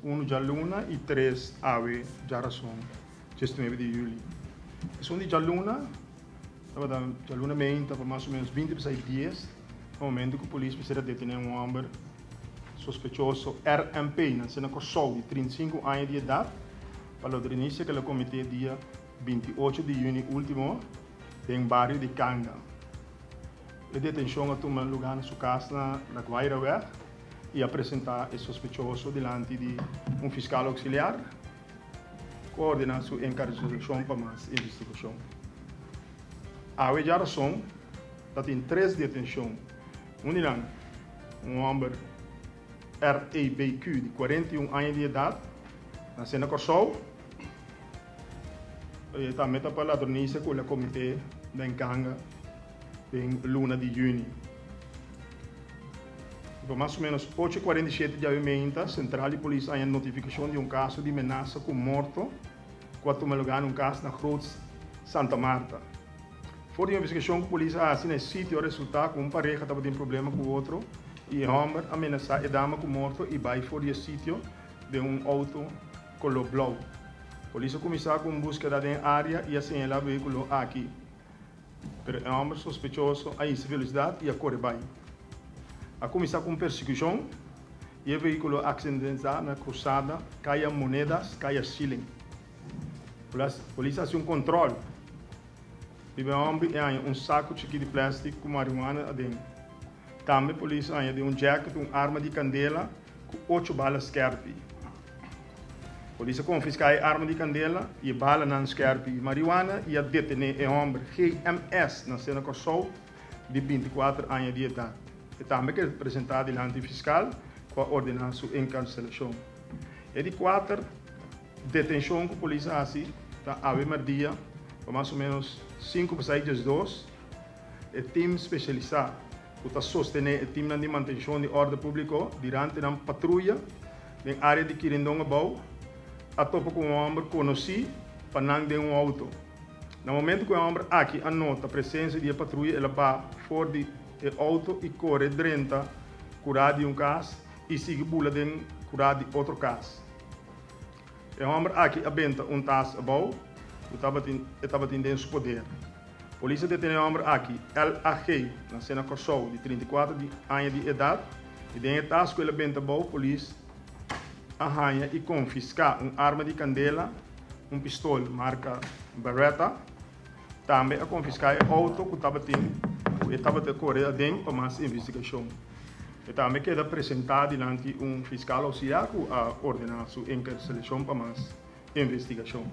Unu djaluna i tres awe djarason, 19 di yüli. Esun di djaluna tabata djaluna meinta pa mas o ménos binti pasá i dies, na momentu ku polis mester a detené un hòmber sospechoso RMP, nasé na Kòrsou, di 35 aña di edat, pa ladronisia ku el a kometé dia 28 di yüni último den bario di Kanga. E detenshon a tuma lugá na su kas na La Guairaweg i a presentá e sospechoso dilanti di un fiskal ouksiliar ku a ordená su enkarselashon pa mas investigashon. Awe djarason ta tin tres detenshon, un di nan un hòmber REBQ di 41 aña di edat, nasé na Kòrsou, i tambe ta pa ladronisia ku el a kometé den Kanga den luna di yüni. Pa mas o ménos 8:47 djawe meinta, sentral di polis haña notifikashon di un kaso di menasa ku morto ku a tuma lugá na un kas na Groot Santa Marta. For di un investigashon ku polis a hasi na e sitio a resultá ku un pareha tabatin problema ku otro i e hòmber a menasá e dama ku morto i bai for di e sitio den un outo koló blou. Polis a kuminsá ku un búskeda den e área i a señalá vehíkulo aki. Pero e hòmber sospechoso a hisa velosidat i a kore bai. A kuminsá ku un persekushon i e vehíkulo a aksidentá na krusada Kaya Monedas, Kaya Schilling. Polis a hasi un kòntròl riba e hòmber i a haña un saku chikí di plèstik ku marihuana aden. Tambe polis a haña den un jacket un arma di kandela ku ocho bala skèrpi. Polis a konfiská e arma di kandela i e balanan skèrpi i marihuana i a detené e hòmber GMS nasé na Kòrsou di 24 aña di edat. E tambe keda presentá dilanti fiskal ku a ordená su enkarselashon. E di kuater detenshon ku polis a hasi ta awe mèrdia pa mas o ménos sinku pasá i diesdos. E tim spesialisá ku ta sostené e timnan di mantenshon di òrde públiko durante nan patruya den área di Kirindon Abou a topa ku un hòmber konosí pa nan den un outo. Na momentu ku e hòmber aki a nota presensia di e patruya el a baha for di e outo i kore drenta kurá di un kas i sigui bula den kurá di otro kas. E hòmber aki a benta un tas abou ku tabatin e tabatin den su poder. Polis a detené e hòmber aki, LAG, nasé na Kòrsou, di 34 di aña di edat, i den e tas ku el a benta abou polis a haña i konfiská un arma di kandela, un pistol marka Beretta. Tambe a konfiská e outo ku tabatin ku e tabata kore aden pa mas investigashon. E tambe keda presentá dilanti un fiskal ousiar ku a ordená su enkarselashon pa mas investigashon.